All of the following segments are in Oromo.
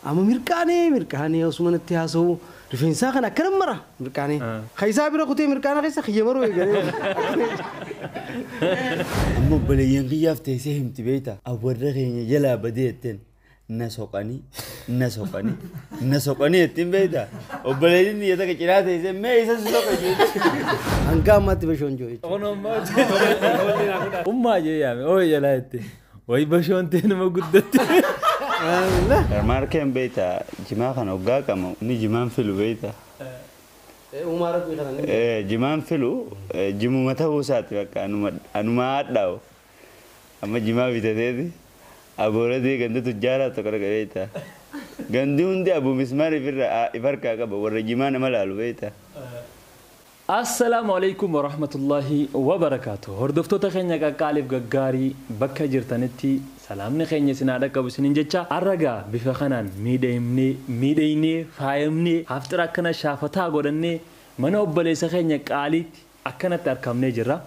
Amma mirqaanee osuma natti haasa'u rifeensaa kana akkana mara mirqaanee. Kaayisaa bira kutee mirqaana keessa xiyya maruu eegalee. Amma obboleeyyan kiyyaaf teessee himti beektaa? Awwarra keenya jalaa badee jetteen na soqanii na soqanii na soqanii jettiin beektaa? Obboleeyyin biyya takka cinaa teessee mee isa si soqa jeetti. Hanga ammaatti bashoon jiru jechuudha. Ummaa jee yaame ooyi jalaa jette wayi bashoon ta'e nama guddatti. Markeen beektaa jimaa kana hoggaa qama inni jimaan filu beektaa? Uumaa rabbii kana ni. Jimaan filu jimuma ta'uu isaati bakka anuma hadhaa'u. Amma jimaa bitateeti abooratee ganda tujjaaraa tokko dhaqa beektaa? Gandi hundi abuu mismaar if harkaa qaba warra jimaa nama laalu beektaa? Assalaamu alaikum warahmatullahi wabarakaatu. Hordoftoota keenya qaqqaaliif gaggaarii bakka jirtanitti salaamni keenya isin haa dhaqqabu isiniin jecha har'a bifa kanaan miidhagnee faayamnee haftira akkana shaafataa godhannee mana obboleessa keenya qaaliitti akkanatti argamnee jirra.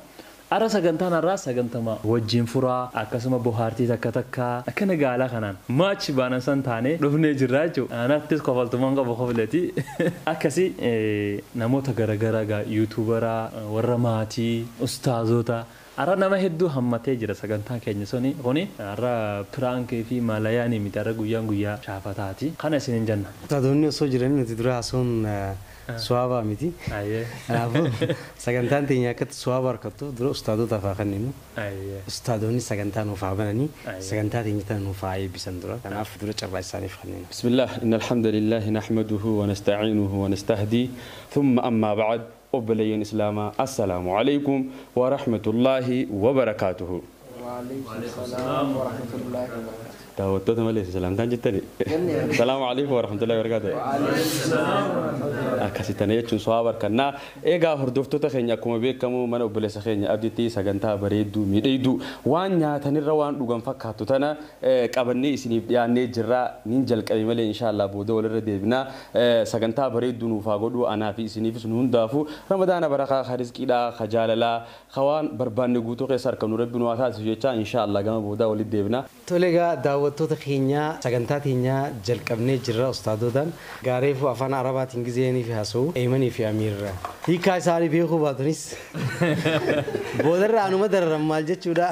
Har'a sagantaan har'aa sagantama wajjin furaa akkasuma bohaartii takka takka akkana gaalaa kanaan maachi baanan san taane dhufnee jirra jechuudha. Anattis kofaltumaan qaba kofleeti. Akkasii namoota garaagaraa yuutuubaraa warra maatii ustaazota har'a nama hedduu hammatee jira sagantaan keenya suni kuni har'a piraankii fi maalayaanii miti har'a guyyaan guyyaa shaafataati. Kana isiniin jenna. Ustaadoonni osoo jiranii nuti dura haasa'uun suwaabaa miti. Kanaafuu sagantaan teenya akkatti suwaaba harkattu dura ustaadota afaa kanninu. Ustaadoonni sagantaa nuuf haa bananii sagantaa teenya tana nuuf haa eebbisan dura. Kanaaf dura carraa isaaniif kanninu. بسم الله إن الحمد لله نحمده ونستعينه ونستهديه ثم أما بعد أبليين إسلاما السلام عليكم ورحمة الله وبركاته. وعليكم السلام ورحمة الله وبركاته. daawwattoota malee salaamtaan jettani. Salaamu alaikum warahmatullahi wabarakatuh. Akkasii tana jechuun su'aa barkannaa. Egaa hordoftoota keenya akkuma beekamu mana obboleessa keenya Abdiitti sagantaa bareedduu miidhagduu waan nyaatanirra waan dhugan fakkaattu tana qabannee isiniif dhiyaannee jirra. Niin jalqabe malee inshaallah booda walirra deebinaa. Sagantaa bareedduu nuuf haa godhu anaa fi isiniifis nu hundaafu ramadaana barakaa ka rizqiidhaa ka jaalalaa ka waan barbaanne guutuu keessa argamnu rabbi nu haa taasisu jecha inshaallah gama boodaa walitti deebinaa. Tole egaa daawwattoota keenya sagantaa teenya jalqabnee jirra ustaadotaan gaareefu afaan arabaatiin gizeenii fi haasa'u Eemanii fi Amiir hiikaa isaanii beekuu baatunis boodarra anuma dararan maal jechuudha.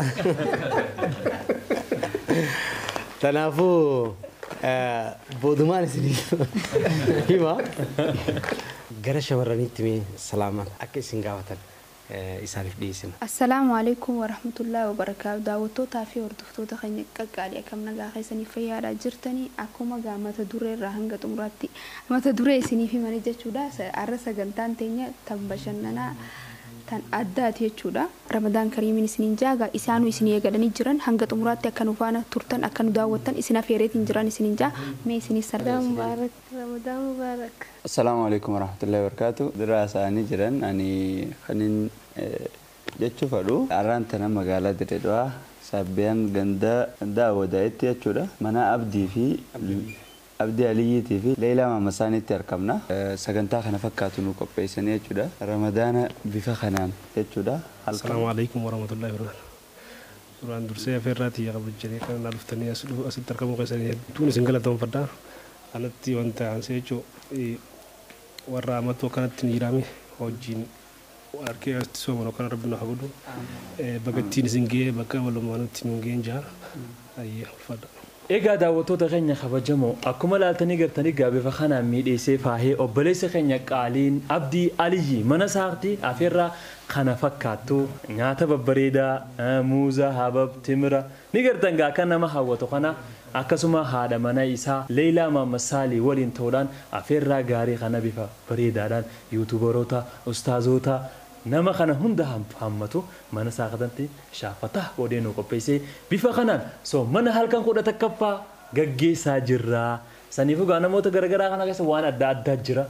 Kanaafuu boodumaan isiniif hima gara shamarraniitti mee salaamaan akka isin gaafatan isaaniif dhiyeessina. Assalaamu alaikum warahmatullahi wabarakaatu. Daawwattootaa fi hordoftoota keenya qaqqaalii akkam nagaa keessanii fayyaadhaa jirtanii akkuma gaa mata duree irraa hanga xumuraatti mata duree isiniif himanii jechuudha. Har'a sagantaan teenya tan bashannanaa tan addaati jechuudha. Ramadaan kariimiin isiniin jaaga isaanuu isinii eegalanii jiran hanga xumuraatti akka nu faana turtan akka nu daawwattan isin afeereetiin jiran isiniin jaa mee isinii Ramadaan mubaarak. Ramadaan mubaarak. Assalaamu alaikum warahmatullahi wabarakatuh. Dura isaanii jiran ani kanin jechuu fedhu har'aan tana magaalaa Dirree Dhawaa Saabbiyaan ganda Awwadaa'itti jechuudha. Mana Abdii fi Abdii Aliyyiitii fi Leelaa Maamasaaniitti argamna. Sagantaa kana fakkaatu nu qopheessanii jechuudha. Ramadaana bifa kanaan jechuudha. Assalaamu alaikum warahmatullahi wabarakatuh. Duraan dursee afeerraatii kabajjanii kan naa dhuftanii asitti argamuu keessanii hedduun isin galatoomfadha. Kanatti wanta aansee jechuun warra amattuu akkanatti ni jiraame hojiin harkee asitti soomanu akkana rabbi nu haa godhu. Bakka isin ga'ee bakka walumaanutti nu ga'een jira. Ayyee ulfaadha. Egaa daawwattoota keenya kabajamoo akkuma laaltanii gartanii bifa kanaan miidheessee faahee obboleessa keenya qaaliin Abdii Aliyyi mana isaatti afeerraa kana fakkaattu nyaata babbareedaa muuza habab timira ni gartan gaa kan nama hawwatu kana akkasuma haadha mana isaa Leelaa Maammasaalii waliin ta'uudhaan afeerraa gaarii kana bifa bareedaadhaan yuutuubaroota ustaazota nama kana hunda hammatu mana isaa kanatti shaafataa godhee nu qopheessee bifa kanaan so mana halkan 11ffaa gaggeessaa jirra. Saniifuu gaa namoota garaagaraa kana keessa waan adda addaa jira.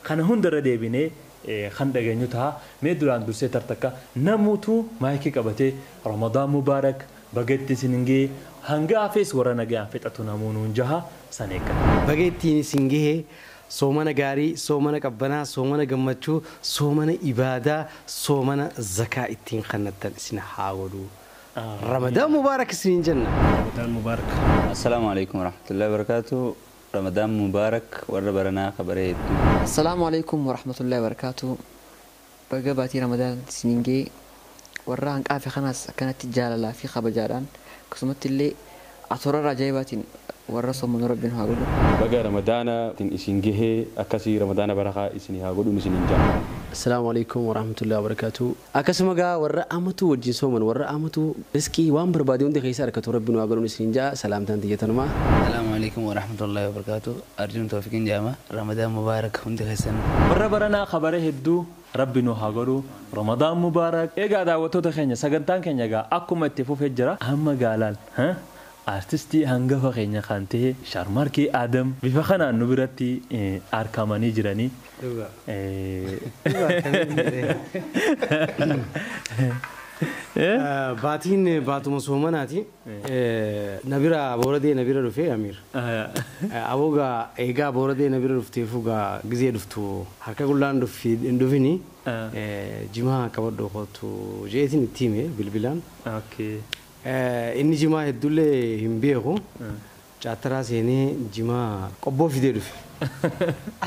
Kana hundarra deebinee kan dhageenyu ta'a. Mee duraan dursee tartakka namoota maayikii qabatee Ramadaan mubaarak baga isin gahee hanga hafees warra nagaan fixatu namoonni jaha san eeggata. Baga ittiin isin gahee soomana gaarii, soomana qabbanaa, soomana gammachuu, soomana ibaadaa, soomana zakaa ittiin kannattan isin haa godhu. Ramadaan mubaarak isiniin jenna. Ramadaan mubaarak. Assalaamu alaikum warahmatullahi wabarakatuh. Ramadaan Mubaarak warra baranaa kabaree hedduu. Assalaamu alaikum warahmatullahi wabarakatuh. Baga baatii Ramadaan isiniin ga'e warra hanqaafe kanaas akkanatti jaalalaa fi kabajaadhaan akkasumatti illee atoorarra ajaa'ibaatiin warra soomanu rabbiin haa godhu. Baga Ramadaana isin gahee akkasii Ramadaana barakaa isin haa godhuun isiniin jaa. Assalaamu alaikum warahmatullahi wabarakatuh. Akkasuma gaa warra amatu wajjin sooman warra amatu riskii waan barbaade hundi keessa argatu rabbiin haa godhuun isiniin jaa salaamtaan tiyyatanumaa. Assalaamu alaikum warahmatullahi wabarakatuh. Arjun Tawfiqin jaama. Ramadaan mubaarak hundi keessan. Warra baranaa kabare hedduu rabbi nu haa godhu. Ramadaan mubaarak. Egaa daawwattoota keenya sagantaan keenya egaa akkuma itti fufee jira. Amma gaalaan artistii hangafa keenya kan ta'e Sharmarkee Adam bifa kanaan nu biratti argamanii jiranii. Baatiin baatuma soomanaati. Nabira booradee nabira dhufee Amiir. Aboogaa eegaa booradee nabira dhufteefu gaa gizee dhuftu harka qullaan hin dhufini jimaa qabadhu kootu jeetiin itti hime bilbilaan. Inni jimaa hedduullee hin beeku. Caataraa seenee jimaa qobboo fidee dhufe.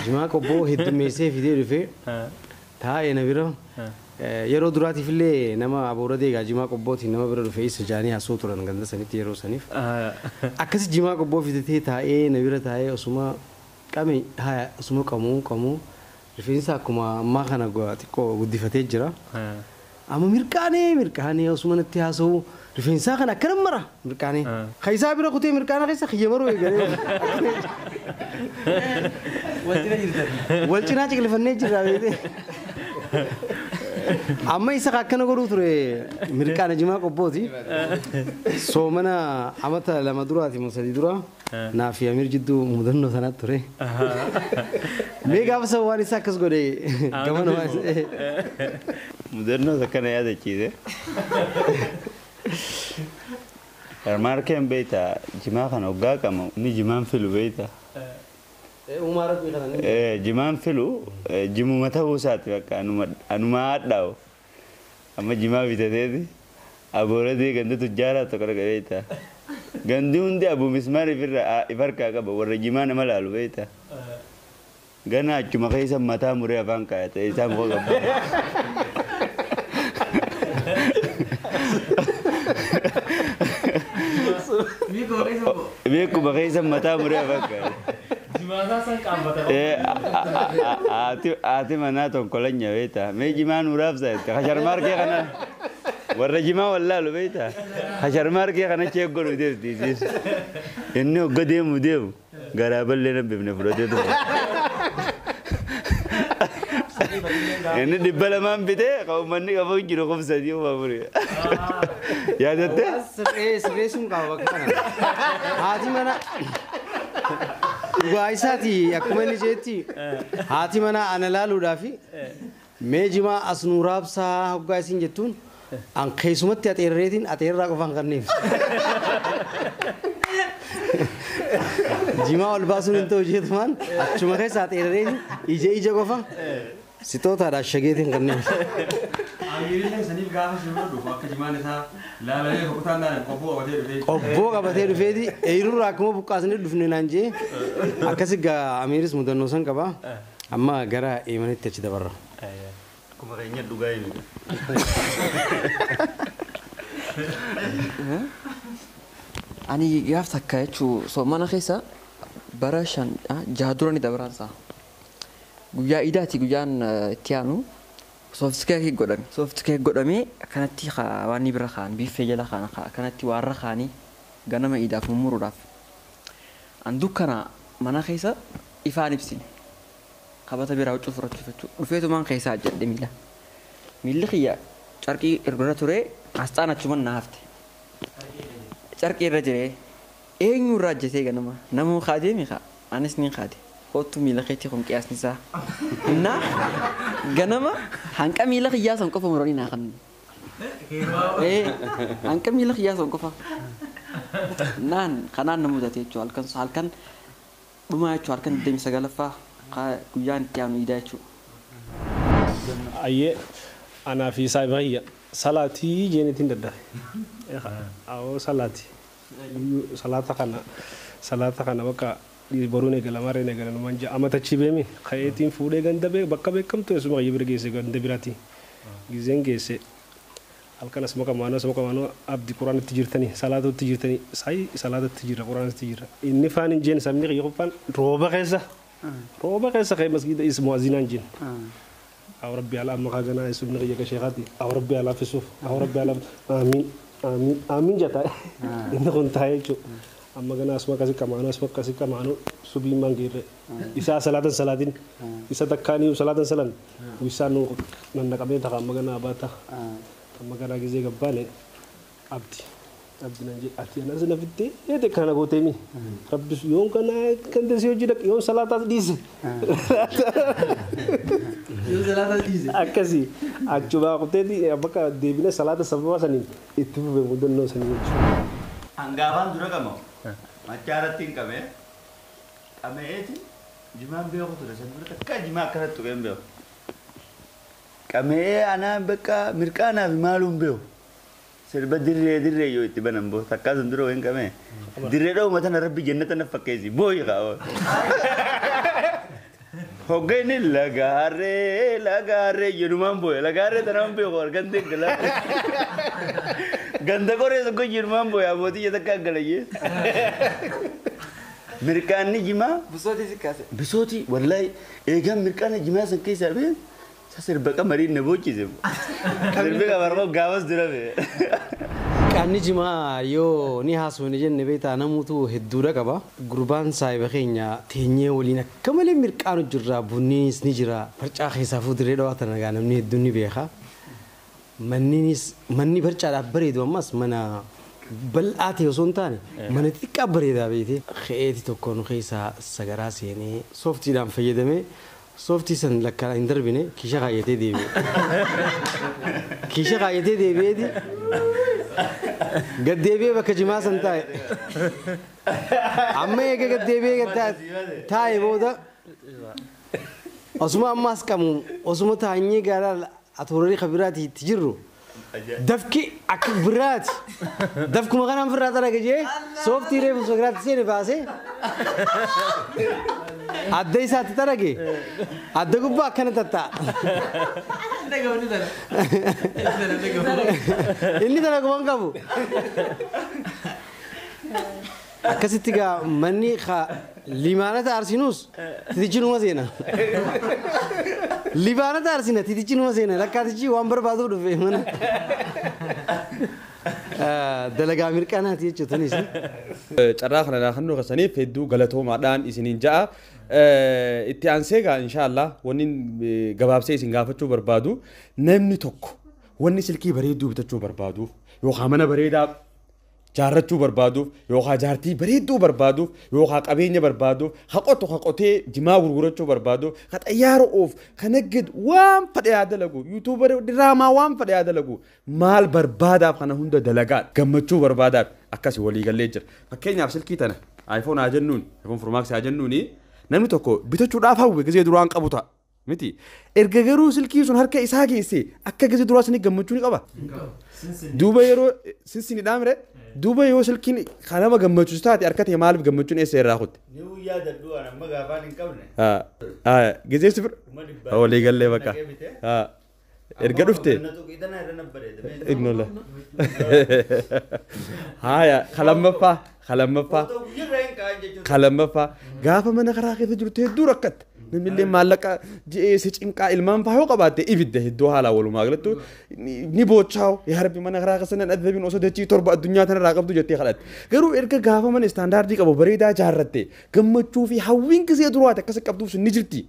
Jimaa qobboo heddummeessee fidee dhufe. Taa'ee na bira. Yeroo duraatiif illee nama abooradee egaa jimaa qobbootiin nama bira dhufe isa jaanii haasoo turan ganda sanitti yeroo saniif. Akkasi jimaa qobboo fidatee taa'ee na bira taa'ee osuma qame haya osuma qamuu rifeensa akkuma ammaa kana xiqqoo guddifatee jira. Amma mirqaanee osuma natti haasa'u rifeensaa kana akkana mara mirqaanee. Kaayisaa bira kutee mirqaana keessa xiyya maruu eegalee. Wal cinaa ciqilfannee jirra beekte. Amma isa akkana godhuu ture mirqaana jimaa qobbooti. Soomana amata lama duraati moo sadii dura naa fi Amiir jidduu mudannoo sanatti ture. Mee gaafa sana waan isa akkas godhe gamana waan Mudannoo akkana yaadachiise. Sharmarkeen beektaa jimaa kana hoggaa qama inni jimaan filu beektaa. Jimaan filu jimuma ta'uu isaati bakka anuma hadhaa'u. Amma jimaa bitateeti abooradee ganda tujjaaraa tokko dhaqa beektaa. Gandi hundi abuu mismaar if harkaa qaba warra jimaa nama laalu beektaa. Gana achuma keessa mataa muree afaan kaayate isaan koo qaba. Beekuma keessa mataa muree afaan kaayate. Haati manaa tonkolanya beektaa. Mee jimaa nu raabsa jette. Sharmarkee kana warra jimaa wallaalu beektaa. Sharmarkee kana cheek godhu deemti isiis. Inni hogga deemu deemu garaa ballee na bifne fudhatee dhufe. Inni 200 bitee kan uummanni qabu hin jiru 3,000 4,000. Yaadattee? Sirreessuun qaba bakka kana. Haati mana dhugaa isaati akkuma inni jeetti haati mana ana laaluudhaaf mee jimaa as nu raabsaa hoggaa isin jettuun an keessumatti ateerreetiin ateerraa qofaan kanneef. Jimaa ol baasuun hin ta'u jeetumaan achuma keessa ateerreetiin ija ija qofa sitootaadha shageetiin kanneef. Amiiriin saniif gaafa sirna dhufu akka jimaan isaa laalamee kutaan dhaan qobboo qabatee dhufee. Qobboo qabatee dhufeeti eerurraa akkuma buqqaasnee dhufne naan jee akkasi gaa Amiiris mudannoo san qaba. Amma gara Eemanitti achi dabarra. Akkuma keenya dhugaa himi. Ani gaaf takka jechuun soomana keessa bara 5 6 dura ni dabaransa. Guyyaa idaati guyyaan itti aanu soft cake godhame. Soft cake godhamee akkanatti waan ni bira kaan biffee jala kaan akkanatti waarra kaanii ganama idaaf mummuruudhaaf. An dukkana mana keessa ifaan ibsine. Qabata biraa huccuu fudhachuuf jechuudha. Dhufeetumaan keessaa jedhe miila. Miilli kiyya carqii irra ture asxaan achumaan na hafte. Carqii irra jiree eenyu irraa ajjatee ganama namuu kaadee mi kaa anis ni kaade. Kootu miila keetti kun qiyaasni isaa. Na ganama hanqa miila kiyyaa san qofa muranii naa kannu. Hanqa miila kiyyaa san qofa. Naan kanaan na mudate jechuudha halkan halkan dhumaa jechuudha halkan 29ffaa guyyaan itti aanu idaa jechuudha. Ayyee anaa fi saayiba kiyya salaatii jeenitiin daddafe. Awoo salaati. Salaata kana bakka Boruun eegala maarreen eegala numaan ja'a amata chibeemi ka'eetiin fuudhee ganda bakka beekamtu eessuma kiyya bira geesse ganda biraati. Gizeen geesse halkan asuma qamaanoo abdi quraanitti jirtanii salaatatti jirtanii sa'i salaatatti jirra quraanitti jirra. Inni faan hin jeen sabni kiyya qofaan rooba keessa ka'ee masgiida is mu'azinaan jeen. Aw rabbi ala amma kaaganaa eessumni kiyya ka sheekaati aw rabbi ala fisuuf aw rabbi ala aamiin aamiin aamiin jata inni kun taa'ee jechuudha. Amma ganaa asuma akkasii qamaanoo subii mangeerre isaa salaatan salaatin isa takkaanii salaatan salan isaan nu nannaqamee taqa amma ganaa baata amma ganaa gizee gabbaane abdi nan jedhe ati anas na fittee eete kana gooteemi rabbi yoon kana kan deesee hojii dhaq yoon salaataas dhiise akkasii achumaa quteeti bakka deebine salaata sababa saniin itti fufe mudannoo sanii jechuudha. Hangaafaan dura qamoo Macaaratti hin qabee qameeti jimaan beeku ture san dura takka jimaa akkanatti tuqee hin beeku. Qamee anaan bakka mirqaanaa fi maaluun beeku. Sirba dirree yoo itti banan boo takkaa san dura hin qabee dirree dha'uma tana rabbi jannata na fakkeessi booyi qaaba. Hoggeen lagaarree jedhumaan booye lagaarree tanaan beeku argan deeggala. Ganda qoree tokko jedhumaan booye abbootii ija takka galayyee. Mirqaanni jimaa. Bisootii si kaase. Bisootii wallaahi eegaan mirqaana jimaa san keessaa bee sirba qamariin na boochise. Sirbi qamarmoo gaafas dura bee. Qaanni jimaa yoo ni haasofne jenne beektaa namoota hedduudha qaba. Gurbaan saayiba keenya teenyee waliin akka malee mirqaanu jirra bunniinis ni jira. Farcaa keessaa fuudhee dhawaa tana gaa namni hedduun ni beeka. Manni farcaadhaaf bareedu ammas mana bal'aa ta'e osoo hin taane mana xiqqaa bareedaa beekte. Ka'eeti tokko nu keessaa sagaraa seenee sooftiidhaan fayyadamee sooftii san lakkaa hin darbine kiisha kaayyatee deebi'e. Kiisha kaayyatee deebi'eeti. Gad deebi'ee bakka jimaa san taa'e. Amma eega gad deebi'ee taa'e booda osuma ammaas qabu osuma taa'anii gaaraa atoorrii kabiraati itti jirru dafki akka biraati dafkuma kanaan firraa xaraga jee sooftii reefu sogiraatti seene baasee adda isaatti xarage adda gubbaa akkana tatta'a. Inni tana guban qabu. Akkasitti gaa manni limaanata arsinuus titichinuma seena. Libaanata arsina titichinuma seena lakkaatichi waan barbaaduuf dhufe mana. Dalagaa mirqaanaati jechuudha tunis. Carraa kana naannoo keessaniif hedduu galatoomaadhaan isiniin ja'a. Itti aansee gaa inshaallah wanni gabaabsee isin gaafachuu barbaadu namni tokko wanni silkii bareedduu bitachuu barbaaduuf yookaan mana bareedaa jaarrachuu barbaaduuf yookaan jaartii bareedduu barbaaduuf yookaan qabeenya barbaaduuf haqotu haqotee jimaa gurgurachuu barbaaduuf ka xayyaara oof ka naggadu waan fedhe haa dalagu yuutuubar diraamaa waan fedhe haa dalagu maal barbaadaaf kana hunda dalagaa gammachuu barbaadaaf akkasii walii gallee jira. Fakkeenyaaf silkii tana iPhone haa jennuun iPhone Pro Max haa jennuuni namni tokko bitachuudhaaf hawwe gisee duraan qabu ta'a. Miti erga garuu silkii sun harka isaa geesse akka gisee duraa sanii gammachuu ni qaba. Duuba yeroo sinsini dhaamre duuba yoo silkiin kanama gammachiisu taate harka ta'e maaliif gammachuun eessa irraa kutte? Ni guyyaa dadhu waan amma gaafaan hin qabne. Gisee sifir walii gallee bakka. Erga dhufte. Ignola. Haaya kalammaffaa gaafa mana karaa keessa jirtu hedduu rakkatte. Namni illee maallaqa ji'ee si cinqaa ilmaan faa yoo qabaatte ibidda hedduu haalaa walumaa galattu ni boochaa'u yaa rabbi mana karaa keessa nan adabin osoo dachii torba addunyaa tanarraa qabdu jettee kadhatte. Garuu erga gaafa mana istaandaardii qabu bareedaa jaarratte gammachuu fi hawwiin gisee duraate akkas qabduuf sun ni jirti.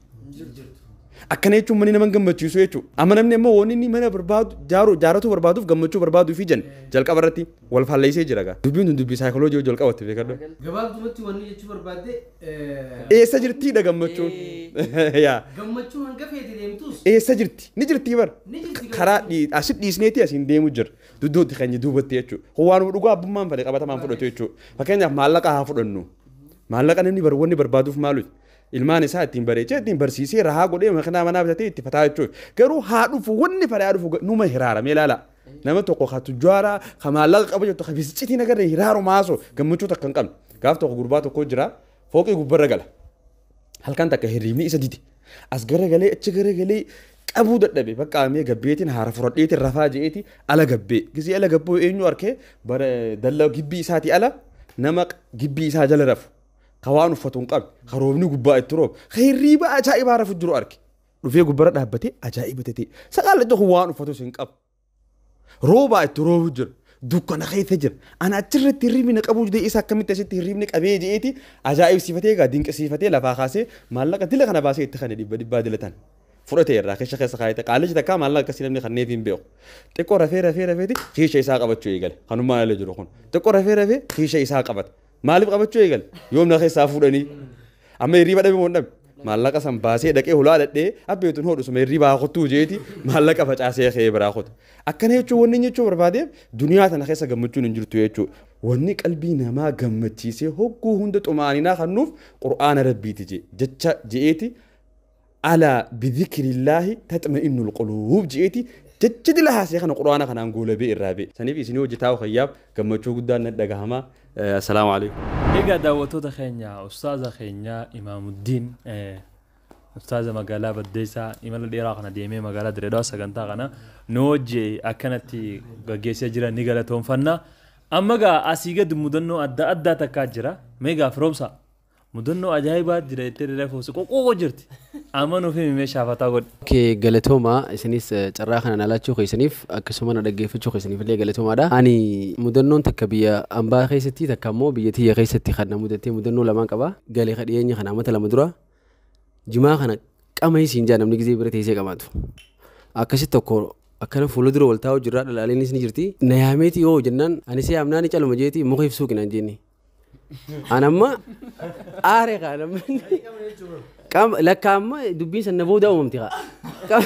Akkana jechuun manni nama gammachiisu jechuudha. Amma namni immoo wanni inni mana barbaadu jaaratu barbaaduuf gammachuu barbaaduu fi jan jalqaba irratti wal faalleessee jira gaa. Dubbiin tun dubbii saayikooloojii wajjin wal qabatte beekadhu. Gabaabdumatti wanni jechuu barbaadde Eessa jirtiidha gammachuun? Yaa. Gammachuun hanga feete deemtus. Eessa jirti? Ni jirti bar. Karaa asit dhiisneeti asiin deemu jira. Dudduutti kan duubatti jechuudha. Waan dhugaa abbummaan fedhe qabatamaan fudhatu jechuudha. Fakkeenyaaf maallaqa haa fudhannu. Maallaqa namni wanni barbaaduuf maaluuti? Ilmaan isaa ittiin bareechee ittiin barsiisee rahaa godhee makinaa manaa bitatee itti fataa jechuudha. Garuu haa dhufu wanni fedhe haa dhufu numa hiraara mee ilaala. Nama tokko ka tujjaaraa ka maallaqa qabu jettu ka bisicitiin agarre hiraaru maasoo gammachuu takka hin qabne. Gaaf tokko gurbaa tokko jira Fooqii gubbarra gala. Halkan takka hirribni isa dide. As garagalee achi garagalee qabuu dadhabe bakka amee gabbeetiin haara fudhadheetiin rafaa je'eeti ala gabbee. Gisee ala gabboo eenyu arkee bara dallaa gibbii isaatii ala nama gibbii isaa jala rafu. Ka waan uffatu hin qabne ka roobni gubbaa itti roobu ka hirriba ajaa'ibaa rafu jiru arke. Dhufee gubbarra dhaabbatee ajaa'iba ta'e. Saqaan tokko waan uffatus hin qabu. Roobaa itti roobu jira. Dukkana keessa jira. Ana achirratti hirribni na qabuu dide isa akkamitti asitti hirribni qabee je'eeti ajaa'ibsiifatee egaa dinqisiifatee lafaa kaasee maallaqa dila kana baasee itti kana dhibba dhibbaa dilatan. Fudhatee irraa keessa keessa kaayate qaalichi takkaa maallaqa akkasii namni kanneef hin beeku. Xiqqoo rafee rafee rafeeti kiisha isaa qabachuu eegale. Kanummaan ala jiru kun. Xiqqoo rafee rafee kiisha isaa qabata. Maaliif qabachuu eegale? Yoom na keessaa fuudhanii? Amma hirriba dhabe moo hin dhabe? Maallaqa san baasee dhaqee hulaa dhadhee abbeetuun hodhu suma hirribaa kottuu jeeti maallaqa facaasee ka'ee biraa kotu. Akkana jechuun wanni jechuu barbaadeef duniyaa tana keessa gammachuun hin jirtu jechuudha. Wanni qalbii namaa gammachiisee hogguu hunda xumaaninaa kennuuf qur'aana rabbiiti jee jecha je'eeti alaa bidhikrillaahi taxma'innul quluub je'eeti jecha dila haasee kana qur'aana kanaan goolabee irraa ba'e. Saniif isinii hojjetaa fayyaaf gammachuu guddaan nan dhagahama. Assalaamu alaikum. Egaa daawwattoota keenya ustaaza keenya Imaamuddiin ustaaza magaalaa Baddeessaa imala dheeraa kana deemee magaalaa Dirreedhaa sagantaa kana nu wajji akkanatti gaggeessee jira ni galatoonfanna. Amma gaa asii gadi mudannoo adda addaa takkaa jira. Mee gaa firoomsa mudannoo ajaa'ibaa jira jettee reefu qoqqoqoo jirti. Amma nuuf himi mee shaafataa godhi. Okay, galatooma isinis carraa kana nalaachuu keessaniif akkasuma na dhaggeeffachuu keessaniif illee galatoomaadha. Ani mudannoon takka biyya ambaa keessatti takka immoo biyya tiyya keessatti kan na mudattee mudannoo lamaan qaba. Galee dhiyeenya kana amata lama dura jimaa kana qama isiin jaa namni gizee bira teessee qabaatu. Akkasitti tokko akkana fuula dura wal taa'u jirraa dhalaaleenis ni jirti. Na yaameeti yoo jennaan ani si yaamnaan ni caluma jeeti muka ibsuu kinaan jenni. Anamma aaree kaa namni lakka amma dubbiin sana booda uumamti kaa.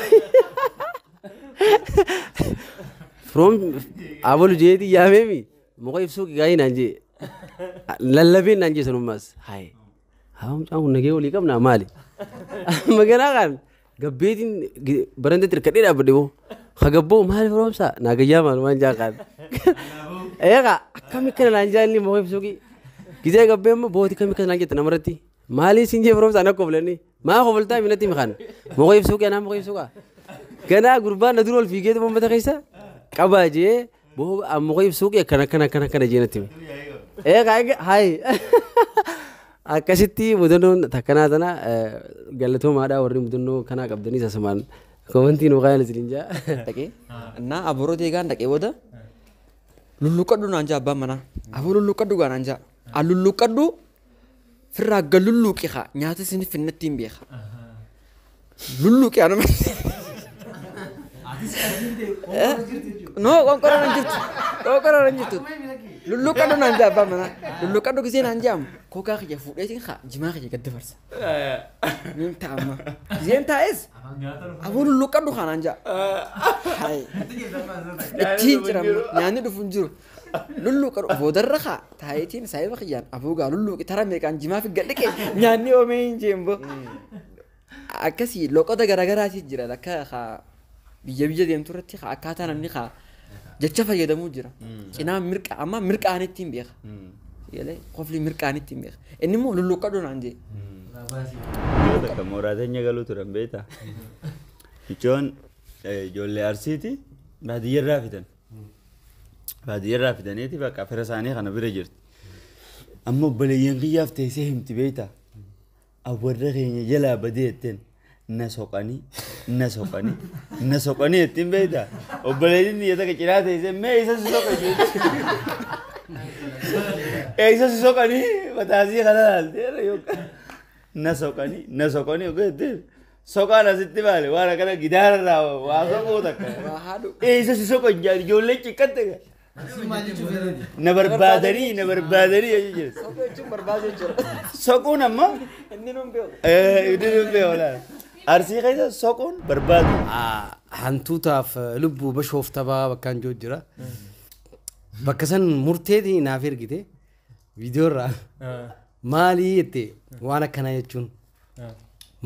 From abalu jeeti yaameemi muka ibsuu gaa'ii naan jee lallabeen naan jee sanummaas haye haa mucaan kun nagee walii qabnaa maali? Maganaa kan gabbeetiin baranda tirkadhee dhaabbadhe boo hagabboo maali firoomsaa naa gayyaa maal waan jaa kaan. Eegaa akkami kana naan jaa inni muka ibsuu Gizee gabbee amma booti kami kana naan jette namarratti maali siin jee firoomsaa na koflanii maa kofaltaa minatti mikaan muka ibsuu kee anaa muka ibsuu kaa ganaa gurbaan na dura ol fiigeetu uummata keessa qabaa jee boo muka ibsuu kee akkana akkana akkana akkana jee natti hime. Eegaa hayi akkasitti mudannoon takkanaa tana galatoomaadhaa warri mudannoo kanaa qabdanii sasumaan komantiin nu kaayan isin jaa. Dhaqee innaa aboroo deegaan dhaqee booda lulluqadhu naan jaa abbaan manaa aboo lulluqadhu gaa naan jaa. Alulluqadhu firraa galulluqi haa nyaata isin finnatti hin beeka. Lulluqi anuma. No qonqoraan hin jirtu. Qonqoraan hin jirtu. Lulluqadhu naan jaa abbaan manaa. Lulluqadhu gisee naan jaamu kookaa kiyya fuudheetiin haa jimaa kiyya gad dabarsa. Niin ta'a amma. Giseen taa'es aboo lulluqadhu haa naan jaa. Ittiin jira nyaanni dhufu hin jiru. Lulluqadhu boodarra haa taayitiin saayiba kiyyaan aboo gaa lulluqi tara meeqaan jimaa fi gad dhiqe nyaanni oomee hin jeen bo. Akkasii loqoda garaagaraati jira akka haa biyya biyya deemtu irratti haa akkaataa namni haa jecha fayyadamuu jira. Cinaa mirqa amma mirqaanitti hin beeka. Yalee qofli mirqaanitti hin beeka. Inni immoo lulluqadhu naan jee. Takka mooraa teenya galuu turan beektaa? Ijoon ijoollee Arsiiti baadiyyarraa fidan. Baadiyyarraa fidaniiti bakka fira isaanii kana bira jirti. Amma obboleeyyan kiyyaaf teessee himti beektaa? Awwarra keenya jalaa badee jetteen na soqanii na soqanii na soqanii jettiin beektaa? Obboleeyyiin biyya takka cinaa teessee mee isa si soqa jeetti. Isa si soqanii mataasii kana laaltee yookaan na soqanii na soqanii yookaan jetteen soqaan asitti maali waan akkana gidaararraa waa soquu takka. Isa si soqan jaan ijoollee ciqqatte. Na barbaadanii na barbaadanii jechuudha. Soquu jechuun barbaaduu jechuudha. Soquun amma Inni nuun beeku. Inni nuun beeku laala. Arsii keessa soquun barbaadu. Hantuutaaf lubbuu bashooftabaa bakkaan jiru jira. Bakka san murteetii naaf ergite viidiyoo irraa maalii jette waan akkanaa jechuun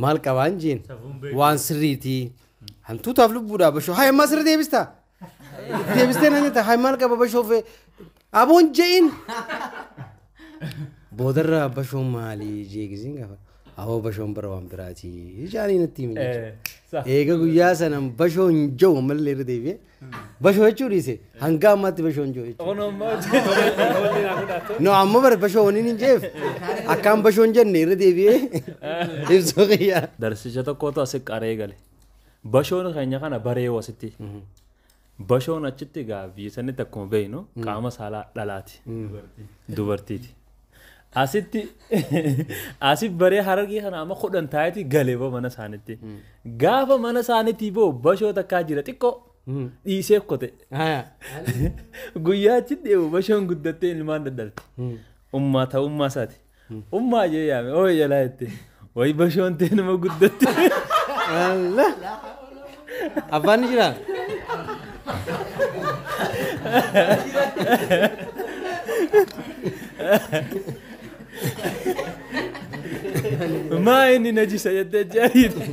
maal qabaan jeen waan sirriitii hantuutaaf lubbuudhaa bashoo haa ammaa sirri deebistaa deebistee naan jetta haa maal qaba bashoofe aboon je'in Boodarra bashoon maali jeegisiin gaafa. Awoo bashoon bara waan biraati. Ijaanii natti himi jechuudha. Eega guyyaa sana bashoon jiru ammallee irra deebi'ee bashoo jechuu dhiise hanga ammaatti bashoon jiru jechuudha. No amma bara bashoo waniin hin jeef akkaan bashoon jenne irra deebi'ee ibsuu qiyyaa. Darsicha tokkotu asi qaree gale. Bashoon keenya kana baree wasitti. Bashoon achitti egaa biyya sanitti akkuma beeknu qaama saalaa dhalaati. Dubartiiti. Asitti asi baree Harargee kana amma 10 taa'eeti galee boo mana isaaniitti. Gaafa mana isaaniitti boo bashoo takkaa jira xiqqoo dhiisee kote. Guyyaa achi deemu bashoon guddattee ilmaan daddalte. Ummaa ta'u ummaa isaati. Ummaa jee yaame ooyee jalaa jette. Wayi bashoon ta'e nama guddatte. Abbaan ni jiraa? Maa inni najisa jettee jaariidha.